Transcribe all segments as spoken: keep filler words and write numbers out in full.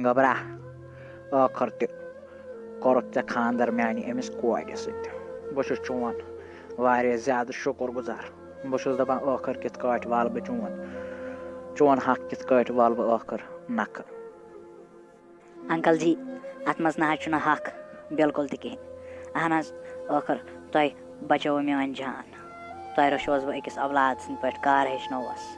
گوٚبرا، ٲخٕر تہِ کوٚرُتھ ژےٚ خانٛدر میانہِ أمِس کورِ سۭتۍ۔ بہٕ چھُس چون واریاہ زیادٕ شُکُر گُزار۔ بہٕ چھُس دَپان، ٲخٕر کِتھ کٲٹھۍ والہٕ بہٕ چون، چون حق کِتھ کٲٹھۍ والہٕ بہٕ ٲخٕر نکھٕ؟ انکل جی، اتھ منٛز نہ حظ چھُنہٕ حق بِلکُل تہِ کِہیٖنۍ۔ اہن حظ، ٲخٕر تۄہہِ بچٲوٕ میٲنۍ جان۔ تۄہہِ رچھوس بہٕ أکِس اولاد سٕنٛدۍ پٲٹھۍ، کار ہیٚچھنووس،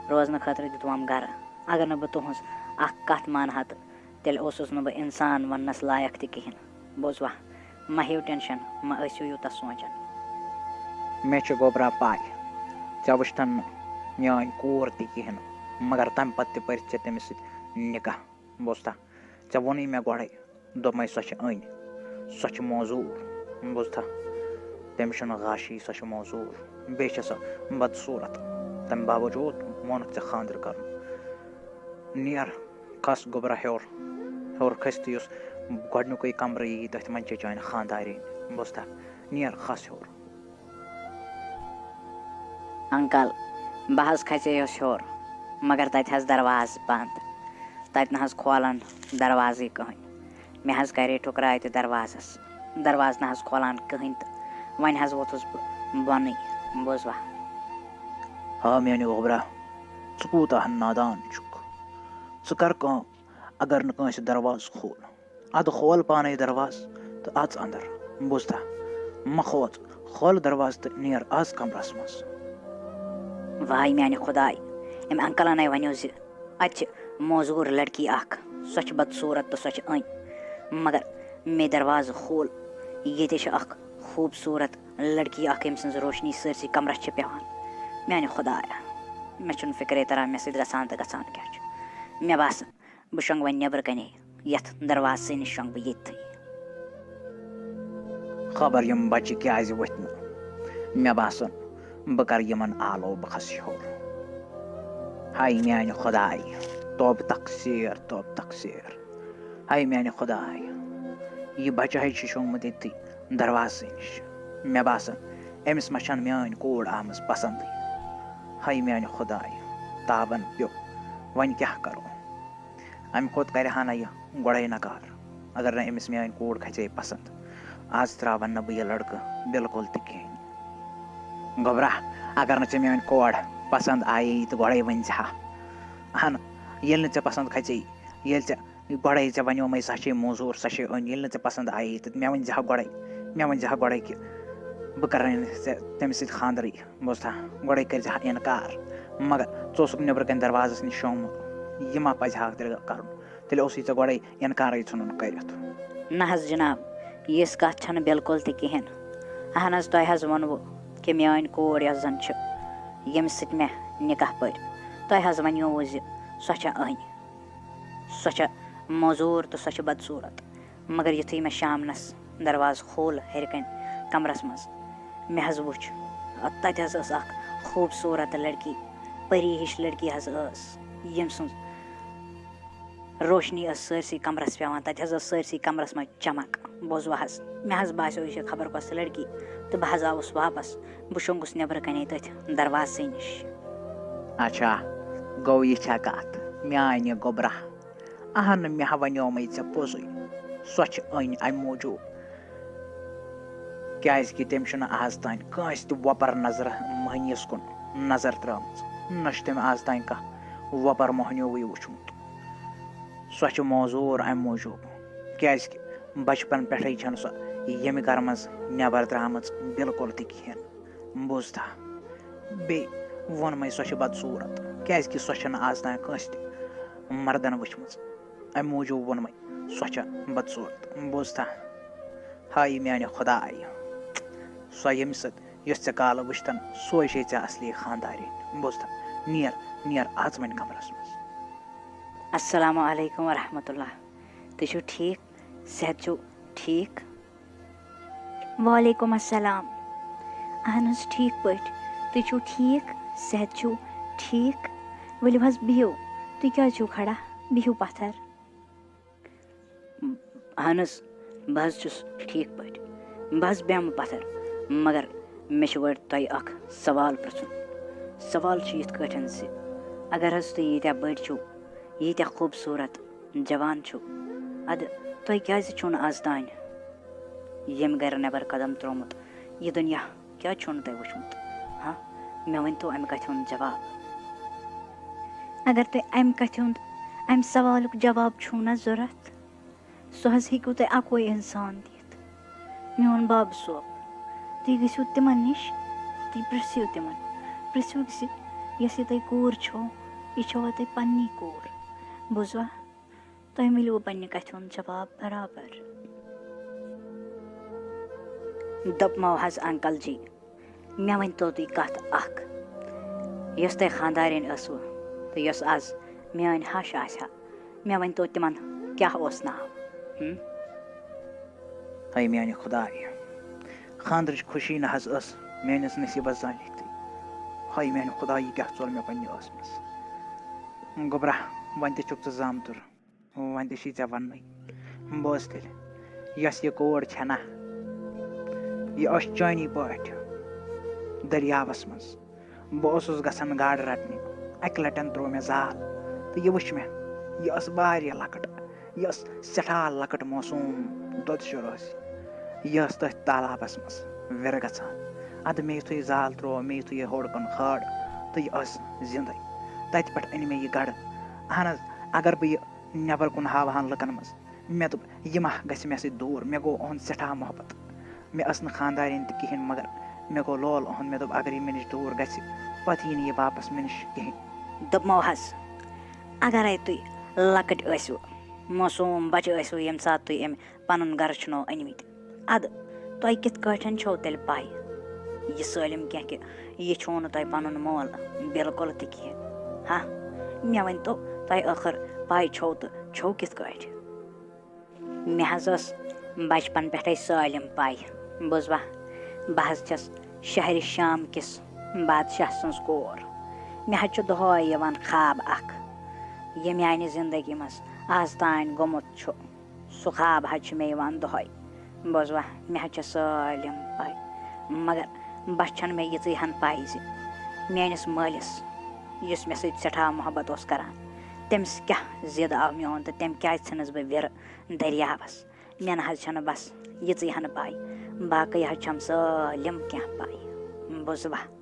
روزنہٕ خٲطرٕ دیُتوم گرٕ۔ اگر نہٕ بہٕ تُہٕنٛز اکھ کتھ مانہٕ ہا، تہٕ تیٚلہِ اوسُس نہٕ بہٕ انسان وننس لایق تہِ کِہیٖنۍ۔ بوزوا، مہ ہیٚیِو ٹینشن، مہ ٲسِو یوٗتاہ سونچان۔ مےٚ چھِ گوٚبرا پاے، ژےٚ وٕچھتن نہٕ میٲنۍ کوٗر تہِ کِہیٖنۍ، مگر تمہِ پتہٕ تہِ پٔرِتھ ژےٚ تٔمِس سۭتۍ نکاح۔ بوزتھا، ژےٚ ووٚنُے مےٚ گۄڈَے، دوٚپمَے سۄ چھِ أنۍ، سۄ چھِ موزوٗر۔ بوزتھا، تٔمِس چھُنہٕ غاشی، سۄ چھِ موزوٗر۔ بیٚیہِ چھےٚ سۄ بدصوٗرت۔ تَمہِ باوجوٗد ووٚنُتھ ژےٚ خانٛدر کَرُن۔ نیر، کھس گوٚبرا ہیوٚر۔ ہیوٚر کھٔسۍ تہٕ یُس گۄڈٕنیُکُے کمرٕ یی، تٔتھۍ منٛز چھےٚ چانہِ خانٛدارِنۍ۔ بوزتھا، نیر، کھس ہیوٚر۔ انکل، بہٕ حظ کھژے یوس ہیوٚر، مگر تتہِ حظ دروازٕ بنٛد۔ تتہِ نہ حظ کھولان دروازٕے کٕہٕنۍ۔ مےٚ حظ کرے ٹھُکراے تہِ دروازس، دروازٕ نہ حظ کھولان کٕہٕنۍ تہٕ وۄنۍ حظ ووتھُس بہٕ بۄنٕے۔ بوزوا؟ ہا میانہِ گوٚبرا، ژٕ کوٗتاہ نادان چھُکھ۔ ژٕ کر کٲم، اگر نہٕ کٲنٛسہِ دروازٕ کھول، اَدٕ کھول پانَے دروازٕ تہٕ اَژ اَندر۔ بوٗزتھا؟ مہ کھوژ، کھول دروازٕ تہٕ نیر اَژ کمرس منٛز۔ واے میانہِ خداے، أمۍ انکلن ہے ونیو زِ اتہِ چھِ موزوٗر لڑکی اکھ، سۄ چھِ بدصوٗرت تہٕ سۄ چھِ أنۍ۔ مگر مےٚ دروازٕ کھول، ییٚتہِ چھِ اکھ خوٗبصوٗرت لڑکی اکھ، ییٚمۍ سٕنٛز روشنی سٲرسٕے کمرس چھِ پٮ۪وان۔ میانہِ خدایا، مےٚ چھُنہٕ فِکرے تران مےٚ سۭتۍ گژھان تہٕ گژھان کیٛاہ چھُ۔ مےٚ باسان، بہٕ شۄنٛگہٕ وۄنۍ نیٚبرٕ کَنے، یَتھ دروازسٕے نِش شۄنٛگہٕ بہٕ ییٚتھٕے۔ خبر یِم بچہِ کیٛازِ ؤتھۍ نہٕ۔ مےٚ باسان، بہٕ کَرٕ یِمن آلو، بہٕ کھسہٕ ہیوٚر۔ ہاے میٛانہِ خۄدایہِ، توبہٕ تقصیٖر، توبہٕ تقصیٖر۔ ہاے میٛانہِ خۄدایہِ، یہِ بچہٕ ہے چھُ شۄنٛگمُت ییٚتھی دروازسٕے نِش۔ مےٚ باسان، أمِس ما چھَنہٕ میٛٲنۍ کوٗر آمٕژ پسنٛدٕے۔ ہاے میٛانہِ خۄدایہِ، تاون پیوٚو، وۄنۍ کیٛاہ کَرو؟ اَمہِ کھۄتہٕ کَرِ ہا نہ یہِ گۄڈَے نکار۔ اگر نہٕ أمِس میٛٲنۍ کوٗر کھژے پسنٛد، آز ترٛاوَن نہٕ بہٕ یہِ لڑکہٕ بِلکُل تہِ کِہیٖنۍ۔ گوٚبرا، اگر نہٕ ژےٚ میٛٲنۍ کورِ پسنٛد آیی تہٕ گۄڈَے ؤنۍ زِ ہا۔ اہن، ییٚلہِ نہٕ ژےٚ پسنٛد کھژے، ییٚلہِ ژےٚ گۄڈَے ژےٚ وَنیومَے سۄ چھے موزوٗر، سۄ چھے أنۍ، ییٚلہِ نہٕ ژےٚ پسنٛد آیی تہٕ مےٚ ؤنۍ زِ ہا گۄڈَے، مےٚ ؤنۍ زِ ہا گۄڈَے کہِ بہٕ کَرَے نہٕ ژےٚ تٔمِس سۭتۍ خانٛدرٕے۔ بوٗزتھا؟ گۄڈَے کٔرۍ زِ ہا اِنکار۔ مگر ژٕ اوسُکھ نیٚبرٕ کَنۍ دروازَس نِش شۄنٛگمُت۔ یہِ ما پَزِ ہا تیٚلہِ کَرُن؟ تیٚلہِ اوسُے ژےٚ گۄڈَے اِنکارٕے ژھٕنُن کٔرِتھ۔ نہ حظ جناب، یِژھ کَتھ چھَنہٕ بِلکُل تہِ کِہیٖنۍ۔ اہن حظ، تۄہہِ حظ ووٚنوُ کہِ میٛٲنۍ کوٗر یۄس زَن چھِ، ییٚمِس سۭتۍ مےٚ نِکاح پٔرۍ، تۄہہِ حظ وَنیووُ زِ سۄ چھےٚ أنۍ۔ سۄ چھےٚ موزوٗر تہٕ سۄ چھےٚ بدصوٗرت۔ مگر یُتھُے مےٚ شامنَس دروازٕ کھول ہیٚرِ کَنۍ کمرَس منٛز، مےٚ حظ وُچھ، تَتہِ حظ ٲس اَکھ خوٗبصوٗرت لڑکی، پٔری ہِش لڑکی حظ ٲس، ییٚمۍ سٕنٛز روشنی ٲس سٲرسٕے کمرَس پٮ۪وان۔ تَتہِ حظ ٲس سٲرسٕے کمرَس منٛز چمک۔ بوزوا حظ، مےٚ حظ باسیو یہِ چھِ خبر کۄس لڑکی، تہٕ بہٕ حظ آوُس واپس۔ بہٕ شۄنٛگُس نیٚبرٕ کَنے تٔتھۍ دروازسٕے نِش۔ اچھا، گوٚو یہِ چھا کَتھ، میٛانہِ گوٚبرا؟ اہن، مےٚ ہا وَنیومَے ژےٚ پوٚزُے، سۄ چھِ أنۍ اَمہِ موٗجوٗب، کیٛازِکہِ تٔمۍ چھُنہٕ آز تام کٲنٛسہِ تہِ وۄپَر نظرٕ مٔہنِیَس کُن نظر ترٛٲومٕژ، نہ چھُ تٔمۍ آز تام کانٛہہ وۄپَر مۄہنیوٗوٕے وُچھمُت۔ سۄ چھِ موزوٗر اَمہِ موٗجوٗب، کیٛازِکہِ بَچپَن پٮ۪ٹھَے چھَنہٕ سۄ ییٚمہِ گَرٕ منٛز نٮ۪بَر درٛامٕژ بِلکُل تہِ کِہیٖنۍ۔ بوٗزتھا؟ بیٚیہِ ووٚنمَے سۄ چھِ بدصوٗرت، کیٛازِکہِ سۄ چھَنہٕ آز تام کٲنٛسہِ تہِ مردَن وٕچھمٕژ۔ اَمہِ موٗجوٗب ووٚنمَے سۄ چھےٚ بدصوٗرت۔ بوٗزتھا؟ ہاے میٛانہِ خۄدایہِ، سۄ ییٚمہِ سۭتۍ یۄس ژےٚ کالہٕ وٕچھتَن، سۄے چھے ژےٚ اَصلی خانٛدارِنۍ۔ بوٗزتھا؟ نیر، نیر، اَژ وۄنۍ کَمرَس منٛز۔ السلام علیکم ورحمۃ اللہ۔ تُہۍ چھِو ٹھیٖک؟ صحت چھُو ٹھیٖک؟ وعلیکم السلام۔ اہن حظ، ٹھیٖک پٲٹھۍ۔ تُہۍ چھِو ٹھیٖک؟ صحت چھُو ٹھیٖک؟ ؤلِو حظ بِہِو۔ تُہۍ کیٛازِ چھِو کھڑا؟ بِہِو پتھر۔ اہن حظ، بہٕ حظ چھُس ٹھیٖک پٲٹھۍ۔ بہٕ حظ بیٚہمہٕ پتھر، مگر مےٚ چھُ گۄڈٕ تۄہہِ اکھ سوال پرٛژھُن۔ سوال چھُ یِتھ کٲٹھۍ زِ اگر حظ تُہۍ ییٖتیٛاہ بٔڑۍ چھِو، ییٖتیٛاہ خوٗبصوٗرت، جوان چھِو، اَدٕ تۄہہِ کیٛازِ چھُو نہٕ آز تام ییٚمہِ گَرِ نٮ۪بر قدم ترٛوومُت؟ یہِ دُنیا کیٛازِ چھُو نہٕ تۄہہِ وٕچھمُت؟ ہاں، مےٚ ؤنۍتو اَمہِ کَتھِ ہُنٛد جواب۔ اگر تۄہہِ اَمہِ کَتھِ ہُنٛد، اَمہِ سوالُک جواب چھُو نہ ضوٚرَتھ، سُہ حظ ہیٚکِو تۄہہِ اَکُے اِنسان دِتھ، میون باب صٲب۔ تُہۍ گٔژھِو تِمَن نِش، تُہۍ پِرٛژھِو تِمَن، پِرٛژھِو زِ یۄس یہِ تۄہہِ کوٗر چھو، یہِ چھوا تۄہہِ پنٛنی کوٗر؟ بوٗزوا؟ تۄہہِ مِلیو پنٛنہِ کَتھِ ہُنٛد جواب برابر۔ دوٚپمو حظ انکل جی، مےٚ ؤنۍتو تُہۍ کَتھ اَکھ، یۄس تۄہہِ خانٛدارِنۍ ٲسوٕ تہٕ یۄس آز میٛٲنۍ ہَش آسہِ ہا، مےٚ ؤنۍتو تِمَن کیٛاہ اوس ناو؟ ہُم؟ ہے میٛانہِ خۄدایہِ، خانٛدرٕچ خوشی نہ حظ ٲس میٛٲنِس نصیٖبَس زانِتھ تہِ۔ ہے میٛانہِ خۄدایہِ، یہِ کیٛاہ ژوٚل مےٚ پنٛنہِ ٲسمَس؟ گوٚبرا، وۄنۍ تہِ چھُکھ ژٕ زامتُر، وۄنۍ تہِ چھی ژےٚ وَننُے۔ بوز تیٚلہِ، یۄس یہِ کوٗر چھےٚ نہ، یہِ ٲس چٲنی پٲٹھۍ دٔریاوَس منٛز۔ بہٕ اوسُس گژھان گاڈٕ رَٹنہِ، اَکہِ لَٹٮ۪ن ترٛوو مےٚ زال تہٕ یہِ وٕچھ مےٚ، یہِ ٲس واریاہ لۄکٕٹ، یہِ ٲس سٮ۪ٹھاہ لۄکٕٹ معصوٗم دۄد شُر ٲس۔ یہِ ٲس تٔتھۍ تالابَس منٛز وِرٕ گژھان۔ اَدٕ مےٚ یُتھُے یہِ زال ترٛوو، مےٚ یُتھُے یہِ ہیوٚر کُن کھٲر تہٕ یہِ ٲس زِندَے۔ تَتہِ پٮ۪ٹھ أنۍ مےٚ یہِ گَڑٕ۔ اَہَن حظ، اگر بہٕ یہِ نٮ۪بَر کُن ہاوہَن لُکَن منٛز، مےٚ دوٚپ، یہِ ما گژھِ مےٚ سۭتۍ دوٗر؟ مےٚ گوٚو اُہُنٛد سٮ۪ٹھاہ محبت۔ مےٚ ٲس نہٕ خانٛدارِنۍ تہِ کِہیٖنۍ، مگر مےٚ گوٚو لول اُہُنٛد۔ مےٚ دوٚپ، اگر یہِ مےٚ نِش دوٗر گژھِ، پَتہٕ یی نہٕ یہِ واپَس مےٚ نِش کِہیٖنۍ۔ دوٚپمو حظ، اگرے تُہۍ لۄکٕٹۍ ٲسِو، معصوٗم بَچہٕ ٲسِو، ییٚمہِ ساتہٕ تُہۍ أمۍ پَنُن گَرٕ چھُنو أنۍمٕتۍ، اَدٕ تۄہہِ کِتھ کٲٹھۍ چھو تیٚلہِ پَے یہِ سٲلِم کینٛہہ کہِ یہِ چھُو نہٕ تۄہہِ پَنُن مول بِلکُل تہِ کِہیٖنۍ؟ ہاں، مےٚ ؤنۍتو، تۄہہِ ٲخٕر پَے چھو تہٕ چھو کِتھ کٲٹھۍ؟ مےٚ حظ ٲس بچپن پٮ۪ٹھے سٲلِم پَے۔ بوٗزوا، بہٕ حظ چھَس شہرِ شام کِس بادشاہ سٕنٛز کوٗر۔ مےٚ حظ چھُ دۄہے یِوان خواب اکھ، یہِ میانہِ زندگی منٛز آز تام گوٚمُت چھُ، سُہ خواب حظ چھُ مےٚ یِوان دۄہے۔ بوٗزوا، مےٚ حظ چھِ سٲلِم پَے، مگر بس چھَنہٕ مےٚ یِژٕے ہن پَے زِ میٲنِس مٲلِس، یُس مےٚ سۭتۍ سٮ۪ٹھاہ محبت اوس کران، تٔمِس کیٛاہ زِد آو میون تہٕ تٔمۍ کیٛازِ ژھٕنٕس بہٕ وِرٕ دٔریاوَس۔ مےٚ نہ حظ چھَنہٕ بس یِژٕے ہن پَے، باقٕے حظ چھَم سٲلِم کینٛہہ پَے۔ بوٗزوا؟